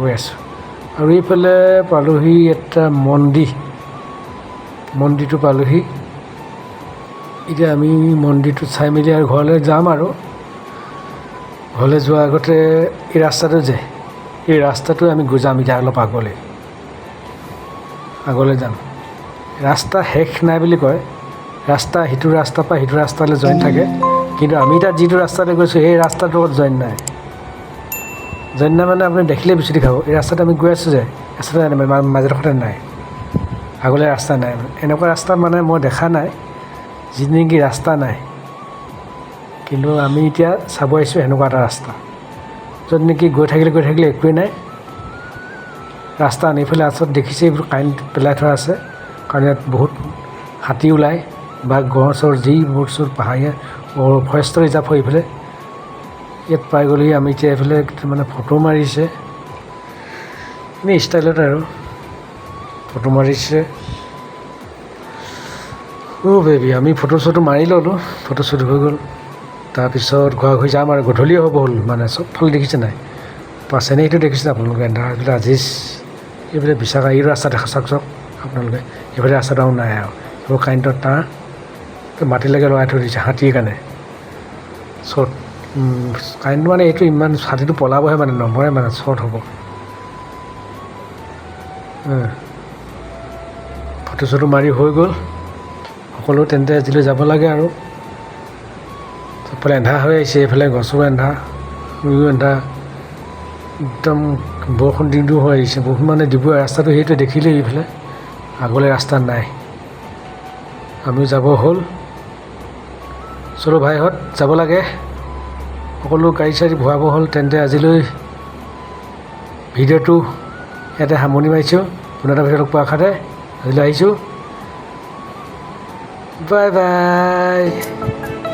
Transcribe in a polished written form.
গৈ আছোঁ। আৰু এইফালে পালোহি এটা মন্দিৰ, মন্দিৰটো পালোহি। এতিয়া আমি মন্দিৰটো চাই মেলি আৰু ঘৰলৈ যাম। আৰু ঘৰলৈ যোৱাৰ আগতে এই ৰাস্তাটো যে, এই ৰাস্তাটো আমি যাম। এতিয়া অলপ আগলৈ আগলৈ যাম। ৰাস্তা শেষ নাই বুলি কয়। ৰাস্তা সিটো ৰাস্তাৰ পৰা সিটো ৰাস্তালৈ জইন থাকে, কিন্তু আমি তাত যিটো ৰাস্তালৈ গৈছোঁ, সেই ৰাস্তাটোৰ লগত জইন নাই। জইন নাই মানে আপুনি দেখিলে বিচুতি খাব। এই ৰাস্তাত আমি গৈ আছোঁ যে, ৰাস্তাটো মাজেডোখৰতে নাই, আগলৈ ৰাস্তা নাই। মানে এনেকুৱা ৰাস্তা মানে মই দেখা নাই, যি নেকি ৰাস্তা নাই। কিন্তু আমি এতিয়া চাব আহিছোঁ সেনেকুৱা এটা ৰাস্তা, য'ত নেকি গৈ থাকিলে গৈ থাকিলে একোৱেই নাই ৰাস্তা। এইফালে আচত দেখিছে, এইবোৰ কাৰেণ্ট পেলাই থোৱা আছে, কাৰণ ইয়াত বহুত হাতী ওলায় বা গঁড় চৰ যি বস্তু। পাহাৰীয়া ফৰেষ্টৰ ৰিজাৰ্ভ হয় এইফালে। ইয়াত পাই গ'লোহি আমি এতিয়া। এইফালে মানে ফটো মাৰিছে এনেই ষ্টাইলত আৰু ফটো মাৰিছে। অ' বেবী, আমি ফটো চটো মাৰি ল'লোঁ, ফটো শ্বুট হৈ গ'ল। তাৰপিছত ঘৰা ঘৰি যাম আৰু, গধূলি হ'ব হ'ল। মানে চবফালে দেখিছে নাই চেনেহীটো দেখিছে আপোনালোকে? এন্ধাৰ। এইফালে আজিজ, এইফালে বিশাখা। এই ৰাস্তা দেখা, চাওক চাওক আপোনালোকে। এইফালে ৰাস্তাটো আৰু নাই আৰু। এইবোৰ কাৰেণ্টৰ তাঁৰ মাটিলৈকে লগাই থৈ দিছে হাতীৰ কাৰণে। শ্বৰ্ট কাৰেণ্ট মানে এইটো ইমান হাতীটো পলাবহে মানে, নমৰে মানে, শ্বৰ্ট হ'ব। ফটো চটো মাৰি হৈ গ'ল সকলো। তেন্তে আজিলৈ যাব লাগে আৰু। চবফালে এন্ধাৰ হৈ আহিছে। এইফালে গছো এন্ধাৰ, ৰুইও এন্ধাৰ, একদম বৰষুণ দিনটো হৈ আহিছে। বৰষুণ মানে দিবই। ৰাস্তাটো সেইটোৱে দেখিলেই, এইফালে আগলৈ ৰাস্তা নাই। আমিও যাব হ'ল। চলো ভাইহঁত, যাব লাগে। সকলো গাড়ী চাড়ী ভৰাব হ'ল। তেন্তে আজিলৈ ভিডিঅ'টো ইয়াতে সামৰণি মাৰিছোঁ। পুনৰ এটা ভিডিঅ' লগ পোৱাৰ আশাতে আজিলৈ আহিছোঁ। Bye bye.